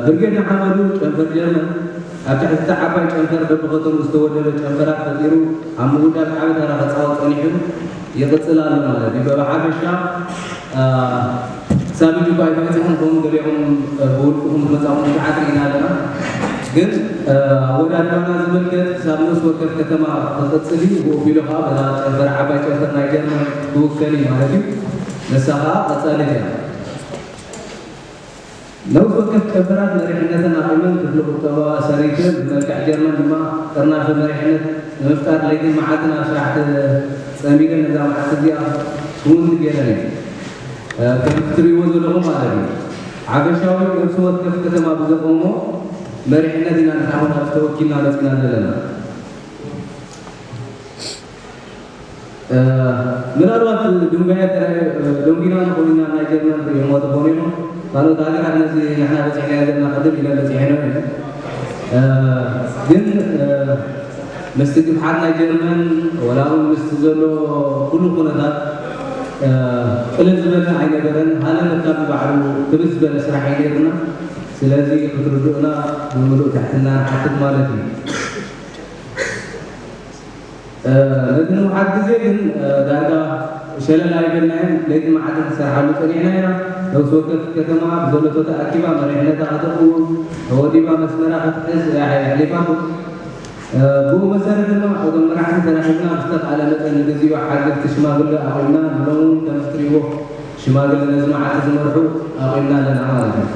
ብርጌድ ንሓመዱ ጨንፈር ጀርመን ኣብ ትሕቲ ዓባይ ጨንፈር በብኸተምኡ ዝተወደበ ጨንፈራት ፈጢሩ ኣብ ምውዳብ ዓቢ ተራ ክጻወት ጸኒሑ ይቕጽል ኣሎ ማለት እዩ። ብሓፈሻ ክሳብ ሕጂ እኳ ኣይተበጽሐን ክኸውን፣ ገሊኦም ብውልቅኹም ዝመጻኹም ብዙሓት ርኢና ኣለና። ግን ኣወዳድባና ዝምልከት ክሳብ ንኡስ ወከፍ ከተማ ክቕጽል እዩ። ብኡ ኣቢሉ ከኣ በዛ ጨንፈር ዓባይ ጨንፈር ናይ ጀርመን ትውከል እዩ ማለት እዩ። ንሳ ከኣ ቀጻሊት እያ። ነፍሲ ወከፍ ጨንፈራት መሪሕነተን ኣቒመን ክፍሊ ቁጠባ ሰሪተን ብመልክዕ ጀርመን ድማ ጥርናፈ መሪሕነት ንምፍጣር ለይትን መዓልትን ኣብ ስራሕ ጸሚደን ነዛ መዓልቲ እዚኣ ክውንቲ ገይረን እየን። ከም እትርእይዎ ዘለኹም ማለት እዩ። ሓፈሻዊ ነፍሲ ወከፍ ከተማ ብዘቐሞ መሪሕነት ኢና ንሕና እውን ኣብዚ ተወኪልና መጺና ዘለና። ምናልባት ድንጋያ ተራእዩ ደንጉና ንኾይና ናይ ጀርመን ርእዮሞ ዝኾኑ እዮም። ካልኦት ሃገራት ነዚ ንሕና በፂሕናዮ ዘለና ቅድም ኢለን በፂሐን እዮም። ግን ምስቲ ግፍዓት ናይ ጀርመን ወላ እውን ምስቲ ዘሎ ኩሉ ኩነታት ቅልል ዝበለ ኣይነበረን። ሃለመት ካብ ባዕሉ ክብድ ዝበለ ስራሕ እዩ ነይርና። ስለዚ ክትርድኡና ብምሉእ ትሕትና ንሓትት ማለት እዩ። ነቲ ንውሓት ግዜ ግን ዳርጋ ሸለል ኣይበልናዮን። ለይቲ መዓልቲ ክንሰርሓሉ ጸኒሕና ኢና። ነብሲ ወከፍ ከተማ ብዘለቶ ተኣኪባ መሪሕነታ ከተቕውም፣ ተወዲባ መስመራ ክትሕዝ እያ ኣሕሊፋቶ። ብኡ መሰረት ድማ እቶም መራሕቲ ተራኺብና ብዝተኻእለ መጠን ንግዚኡ ሓለፍቲ ሽማግለ ኣቑምና። ንሎም እውን ከም እትርእይዎ ሽማግለ ነዚ መዓልቲ ዝመርሑ ኣቑምና ኣለና ማለት እዩ።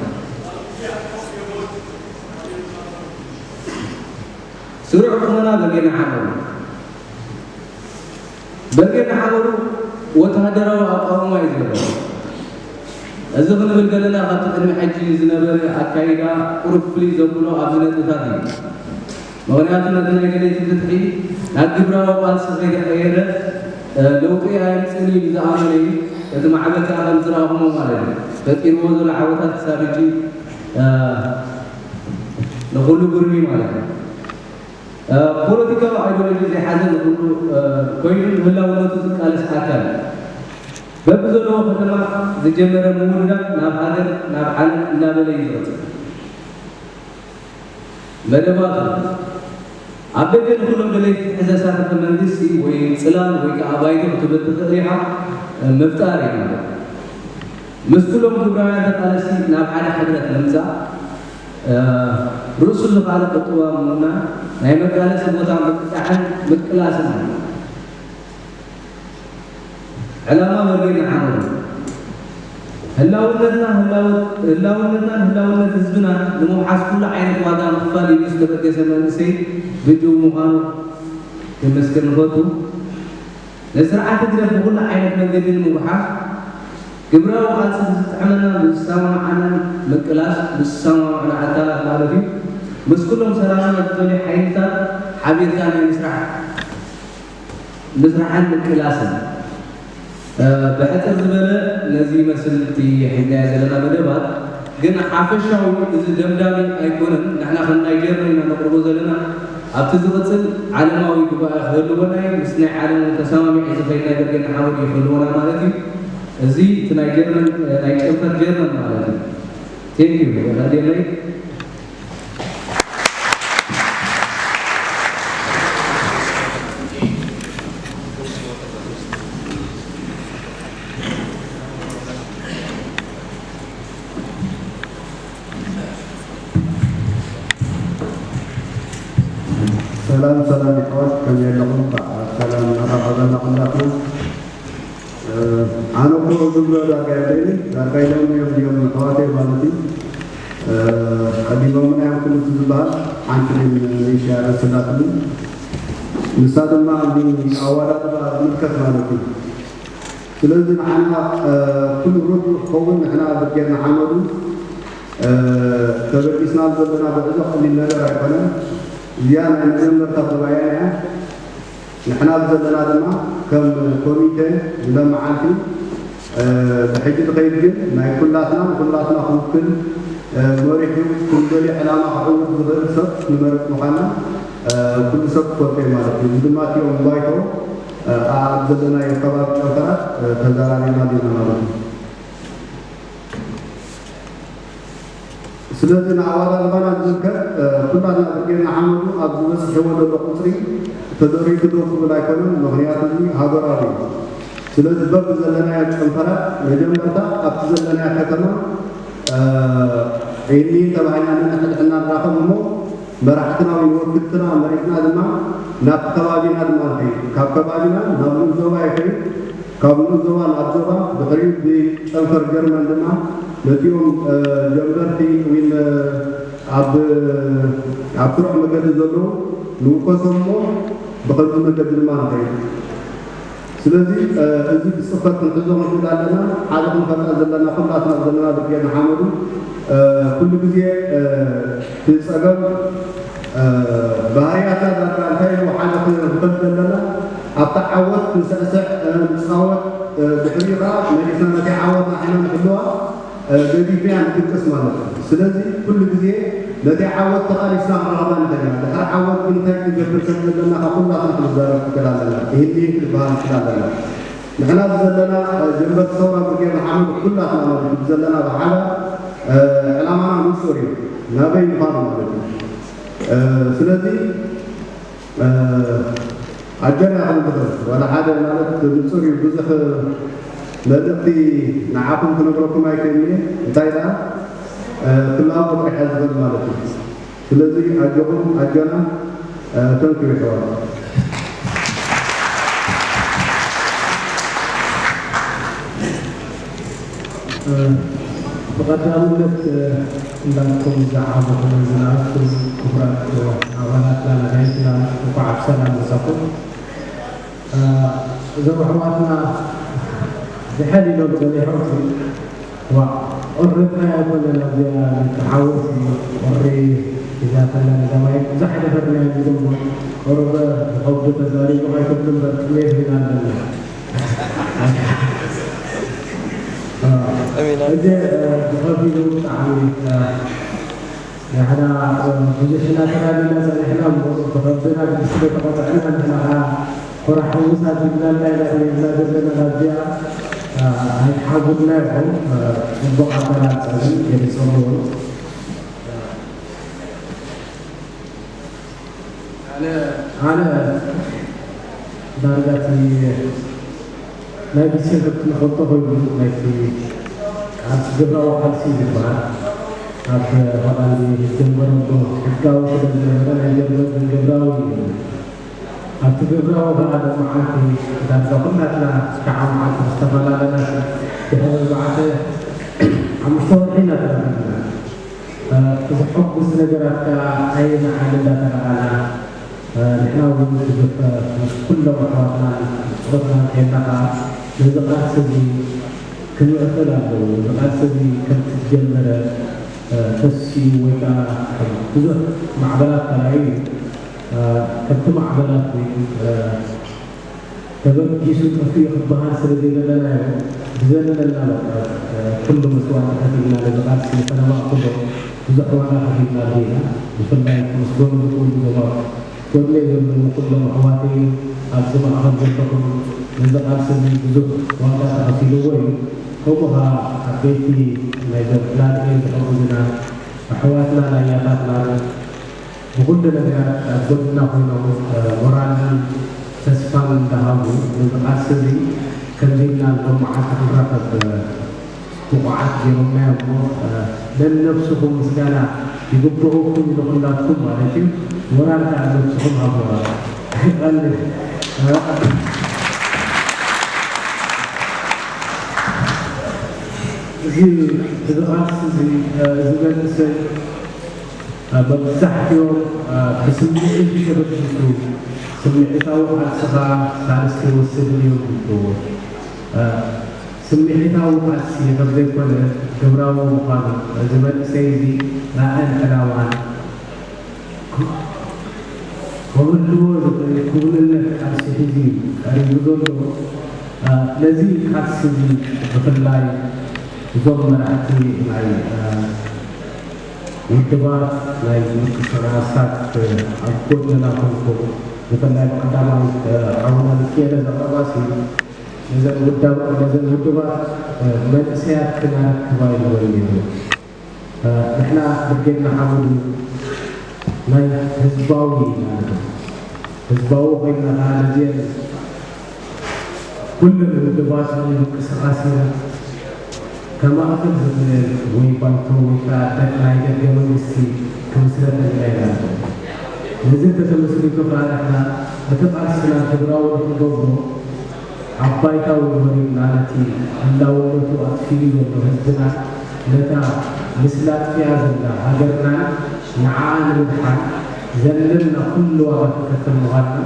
ስሩዕ ቁመና በርጌድ ሓመዱ። በርጌድ ሓመዱ ወተሃደራዊ ኣቃውማ እዩ ዘለዎ። እዚ ክንብል ከለና ካብቲ ቅድሚ ሕጂ ዝነበረ ኣካይዳ ቁሩብ ፍልይ ዘብሎ ኣብዚ ነጥብታት እዩ። ምኽንያቱ ነቲ ናይ ደለይቲ ፍትሒ ናብ ግብራዊ ቃልሲ ከይተቐየረ ለውጢ ኣየምፅእን እዩ ዝኣመነ እዩ። እቲ ማዕበል ከዓ ከም ዝረኣኹሞ ማለት እዩ። ፈጢርዎ ዘሎ ዓወታት ክሳብ ሕጂ ንኹሉ ጉርሚ ማለት እዩ። ፖለቲካዊ ኣይዲዮሎጂ ዘይሓዘ ንኹሉ ኮይኑ ንህላውነቱ ዝቃለስ ኣካል በብዘለዎ ከተማ ዝጀመረ ምውዳድ ናብ ሃገር ናብ ዓለም እናበለ እዩ ዝቕፅል። መደባቱ ኣብ ደገ ንኹሎም ደለይቲ ፍትሒ ዘሳተፈ መንግስቲ ወይ ፅላል ወይ ከዓ ባይቶ ክትብል ትኽእል ኢኻ ምፍጣር እዩ ማለት። ምስ ኩሎም ግብራውያን ተቃለስቲ ናብ ሓደ ሕብረት ምምፃእ ርእሱ ዝኻለ ቁጠባ ምውናን ናይ መቃለሲ ቦታ ምጥቃዕን ምቅላስን እዩ። ዕላማ በርጌድ ንሓመዱ ህላውነትና ህላውነትናን ህላውነት ህዝብና ንምውሓስ ኩሉ ዓይነት ዋጋ ምኽፋል ኢሉ ዝተበገሰ መንእሰይ ብጅው ምዃኑ ክምስክር ንፈቱ። ንስርዓት ህግደፍ ብኹሉ ዓይነት መንገዲ ንምጉሓፍ ግብራዊ ቃልሲ ብዝጥዕመናን ብዝሰማምዓናን ምቅላስ፣ ብዝሰማምዑና ኣካላት ማለት እዩ፣ ምስ ኩሎም ሰላምና ዝደልዩ ሓይልታት ሓቢርካ ናይ ምስራሕ ምስራሕን ምቅላስን። ብሕፅር ዝበለ ነዚ ይመስል እቲ ሒዝናዮ ዘለና መደባት። ግን ሓፈሻዊ እዚ ደምዳሚ ኣይኮነን። ንሕና ከም ናይ ጀርመን ኢና ነቕርቦ ዘለና። ኣብቲ ዝቕፅል ዓለማዊ ጉባኤ ክህልወና እዩ። ምስ ናይ ዓለም እውን ተሰማሚዑ ዝኸይድ ናይ በርጌድ ንሓመዱ እዩ ክህልወና ማለት እዩ። እዚ እቲ ናይ ጀርመን ናይ ጨንፈር ጀርመን ማለት እዩ። ቴንክ ዩ የቐንየለይ። ሰላም ሰላም ይሕዋት፣ ከመይ ኣለኹም? በዓል ሰላም እናተቐበልና ኩላትና። ኣነ እኮ ዝብሎ ዳርጋ የለይን፣ ዳርጋ ኢሎም እዮም ድዮም ኣሕዋተይ ማለት እዩ። ቀዲሞምና እዮም ኩሉ እቲ ዝበሃል ሓንቲ ግን ንእሽያ ርእስላትኒ። ንሳ ድማ እዚ ኣወዳድባ ዝምልከት ማለት እዩ። ስለዚ ንዓና ኩሉ ርዱእ ክኸውን ንሕና ብርጌድ ንሓመዱ ተበጊስናሉ ዘለና ጉዕዞ ቀሊል ነገር ኣይኮነን። እዚኣ ናይ መጀመርታ ጉባኤና እያ። ንሕና ዘለና ድማ ከም ኮሚቴ ንሎመዓልቲ ብሕጂ ዝኸይድ ግን ናይ ኩላትና ንኩላትና ክውክል መሪሑ ኩንደሊ ዕላማ ክዕውት ዝኽእል ሰብ ንመርፅ ምዃንና ኩሉ ሰብ ክፈልጦ እዩ ማለት እዩ። እዚ ድማ እቲኦም ባይቶ ኣብ ዘለናዮ ከባቢ ጨንፈራት ተዘራሪብና ዲና ማለት እዩ። ስለዚ ንኣወዳድባና ዝምልከት ኩላትና ብርጌድ ንሓመዱ ኣብ ዝበፅሕዎ ዘሎ ቁፅሪ ተደሪቱ ደው ክብል ኣይኮነን። ምኽንያቱ እዚ ሃገራዊ እዩ። ስለዚ በብ ዘለናዮ ጨንፈራት መጀመርታ ኣብቲ ዘለናዮ ከተማ እኒ ተባሂልና ነንሕድሕና ንራኸብ እሞ መራሕትና ወይ ወክልትና መሪፅና ድማ ናብ ከባቢና ድማ ንኸይድ። ካብ ከባቢና ናብ ንኡስ ዞባ ይኸይድ። ካብ ንኡስ ዞባ ናብ ዞባ ድሕሪኡ ብጨንፈር ጀርመን ድማ ነቲኦም ጀንበርቲ ወይ ኣብ ኣብ ስሩዕ መገዲ ዘለዉ ንውከሶም እሞ ብኸምዚ መገዲ ድማ ንኸይድ። ስለዚ እዚ ብፅፈት ክንሕዞ ክንክእል ኣለና። ሓደ ክንፈልጣ ዘለና ኩላትና ዘለና ብርጌድ ንሓመዱ ኩሉ ግዜ እቲ ፀገም ባህርያትና ዳርጋ እንታይ ኢሉ ሓደ ክንፈልጥ ዘለና ኣብታ ዓወት ንስዕስዕ ንፃወት ድሕሪኡ ከዓ መሊስና ነቲ ዓወት ንሕና ንሕልዋ ገዲፍናያ ንድቅስ ማለት እዩ። ስለዚ ኩሉ ግዜ ነቲ ዓወት ተቓሊስና ክንረኽባ ንኽእል ኢና። ድሕሪ ዓወት ግን እንታይ ክንገብር ከም ዘለና ካብ ኩላትና ክንዛረብ ክክእል ኣለና። ይህሊ ክንበሃል ንክእል ኣለና። ንሕና እዚ ዘለና ጀንበርቲ ሰውራ ብርጌድ ንሓመዱ ኩላትና ማለት እዩ ዘለና ብሓባር ዕላማና ንፁር እዩ። ናበይ ምዃኑ ማለት እዩ። ስለዚ ኣጆና ክንብል ንኽእል ዋላ ሓደ ማለት ንፁር እዩ። ብዙሕ መልእኽቲ ንዓኹም ክነግረኩም ኣይክእልን እየ። እንታይ ደኣ ክላቦ ጥራሕ እየ ዝኽእል ማለት እዩ። ስለዚ ኣጆኹም ኣጆና ተንክዩ ይሕዋት። ብቐዳምነት እንዳኩም ዝዓበኹም ዝነበርኩም ክቡራት ኣባላትና ነጋይትና እንኳዕ ብሰላም መጻኹም። እዞም ኣሕዋትና ዝሕል ኢሎም ጸኒሖም ዋ ቆርጥና ኣይኮነን ኣብዚኣ ንተሓወስ ቁሪ ሒዛትና ንገማይ ብዙሕ ኣይደፈርናዮ ዝብል ቁሩበ ብኸብዱ ተዛሪቡ ኣይከብዱ እምበር ጥሜት ኢና ኣለና። እዚ ብኸፊሉ ብጣዕሚ ንሕና ብዙሕ እናተዳለና ፀኒሕና እሞ ብኸብድና ግን ስለ ተቐፅዕና ንሕና ከዓ ኮራሕ ሕውሳት ይብላና ኢና ነርና ዘለና ናብዚኣ ኣይትሓጉልና ኢኹም። ፅቡቕ ኣመራርፃ ግን ገሊፆምዎ። ኣነ ኣነ ዳርጋ እቲ ናይ ቢስን ከብቲ ንፈልጦ ኮይኑ ናይቲ ቃልሲ ግብራዊ ቃልሲ እዩ ዝበሃል ኣብ ሆላንድ ዝጀመረሉ ሕጋዊ ስለ ዝነበረ ናይ ጀርመን ግን ግብራዊ እዩ። ኣብቲ ግብራዊ ከዓ ሎመዓልቲ ዳርጋ ኩላትና ከዓ መዓልቲ ዝተፈላለለና ድሕሪ ኣርባዕተ ሓሙሽተ ወርሒ ኢና ተራኺብና። ዘሐጉስ ነገራት ከዓ ኣየናይ ዓዲ እንዳተረኣና ንሕና እውን ብዙሕ ምስ ኩሎም ኣሕዋትናን ብጾትናን ኮይንና ከዓ ነዚ ቃልሲ እዚ ክምዕብል ኣለዎ። እዚ ቃልሲ እዚ ከምቲ ዝጀመረ ተሲኡ ወይ ከዓ ብዙሕ ማዕበላት ተራእዩ እዩ። ከምቲ ማዕበላት ተበጊሱ ጠፊኡ ክበሃል ስለ ዘይደለናዮ ብዘለና በቃ ኩሉ መስዋእቲ ከፊልና ነዚ ቃልሲ ንኸነማእክሎ ብዙሕ ዋጋ ከፊልና ኣለና። ብፍላይ ክምስገኑ ዝኽእሉ ዞባ ጎድነይ ዘለዉ ኩሎም ኣሕዋተይን ኣብዚ ማእኸል ዘለኹም ነዚ ቃልሲ እዚ ብዙሕ ዋጋ ተኸፊልዎ እዩ። ከምኡ ኸዓ ዓበይቲ ናይ ዘብላልኤ ዝሕግዙና ኣሕዋትናን ኣያታትናን ብኹሉ ነገራት ኣብ ጎድንና ኮይኖም ሞራልን ተስፋን እንዳሃቡ ነዚ ቃልሲ እዚ ከምዚ ኢልና ሎም መዓልቲ ክንራኸብ ብቑዓት ገይሮምና እዮም እሞ ነነብስኹም ምስጋና ይግብኡኩም ንኹላትኩም ማለት እዩ። ሞራል ከዓ ነብስኹም ሃብዋ። ይቐልል። እዚ እዚ ቃልሲ እዚ እዚ መንእሰይ መብዛሕትኦም ብስምዒት እዩ ተበጊሱ። ስምዒታዊ ቃልስኻ ሳልስቲ ይወስድ እዮም ይብልዎ። ስምዒታዊ ቃልሲ ከም ዘይኮነ ግብራዊ ምዃኑ እዚ መንእሰይ እዚ ራእን ዕላማን ክህልዎ ዝኽእል ክውንነት ቃልሲ ሒዙ እዩ ቀሪቡ ዘሎ። ነዚ ቃልሲ እዚ ብፍላይ እዞም መራሕቲ ናይ ውድባት ናይ ምንቅስቃሳት ኣብ ጎድንና ኮንኩም ብፍላይ ብቀዳማይ ሓውና ሚኪኤለ ዘቕረባሲ ነዘን ውዳብ ነዘን ውድባት መንእሰያት ክናረክባ ይግበር ነይሩ። ንሕና ብርጌድ ንሓመዱ ናይ ህዝባዊ ኢና ንብል። ህዝባዊ ኮይና ከዓ ነዚአን ኩለን ውድባት ንምንቅስቃስ ኢና። ከማእከል ዝኽእል ወይ ባይቶ ወይ ከዓ ደ-፣ ናይ ደገ መንግስቲ ክምስረተልና ኢና ንብል። ነዚ እንተተመስሪቱ ከዓ ንሕና እቲ ቃልስና ትግራዊ ንክንገብሮ ኣብ ባይታ እውን ወሪድና ነቲ ህላውነቱ ኣጥፊኡ ዘሎ ህዝብና ነታ ምስላ ኣጥፊኣ ዘላ ሃገርናን ንዓኣ ንምድሓን ዘለና ኩሉ ዋጋ ክንከፍል ምዃንና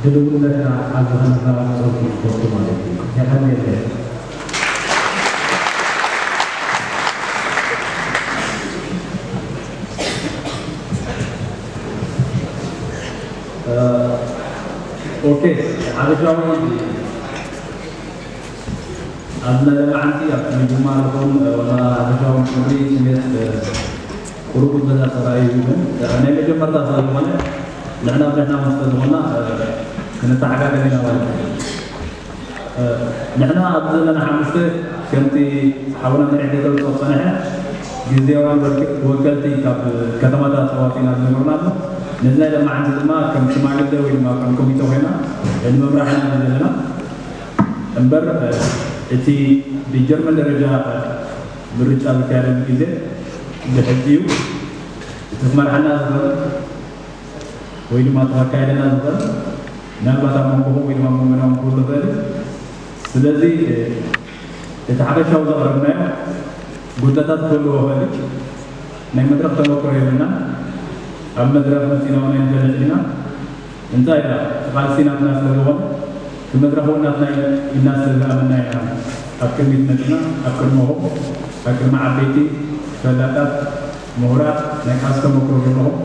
ድልውነትና ኣብዚ ከነረጋግፀልኩም ንፈቱ ማለት እዩ። የቐንየለይ። ኦኬ፣ ሓበሻዊ ኣብዚ ናይ ሎማዓንቲ ኣብ ምጅማር ይኹን ዋላ ሓበሻዊ ምሪ ስሜት ቁሩብ በዛ ተራእዩ ግን ናይ መጀመርታ ስለ ዝኾነ ንሕና ብንሕና ምስ ዝኾና ክንተሓጋገዝ ኢና ማለት እዩ። ንሕና ኣብዚ ዘለና ሓሙሽተ ከምቲ ሓውና መሪሕ ጌታቸው ዝፀንሐ ግዜያውያን ወኪ-፣ ወከልቲ ካብ ከተማታት ተዋፂና ዝነበርና ኣሎ። ነዚ ናይ ሎማዓንቲ ድማ ከም ሽማግሌ ወይ ድማ ከም ኮሚቴ ኮይና ንመምራሕ ኢና ዘለና። እምበር እቲ ብጀርመን ደረጃ ምርጫ ዝካየደሉ ግዜ ብሕጂ እዩ። እቲ ክመርሓና ዝኽእል ወይ ድማ እቲ ከካየደና ዝኽእል ምናልባት ኣብ መንጎኹም ወይ ድማ ኣብ መንጎና እውን ክህሉ ይኽእል እዩ። ስለዚ እቲ ሓፈሻዊ ዘቕረብናዮ ጉድለታት ክህልዎ ይኽእል እዩ። ናይ መድረኽ ተመክሮ የብልናን። ኣብ መድረኽ መፂና እውን ኣይንፈልጥን ኢና። እንታይ ደኣ እቲ ቃልሲ ናትና ስለ ዝኾነ እቲ መድረኽ እውን ናትና እዩ ኢልና ስለ ዝኣመንና ኢና ኣብ ቅድሚት መፂና ኣብ ቅድመኹም ኣብ ቅድሚ ዓበይቲ ፈላጣት ምሁራት ናይ ቃልሲ ተመክሮ ዘለኹም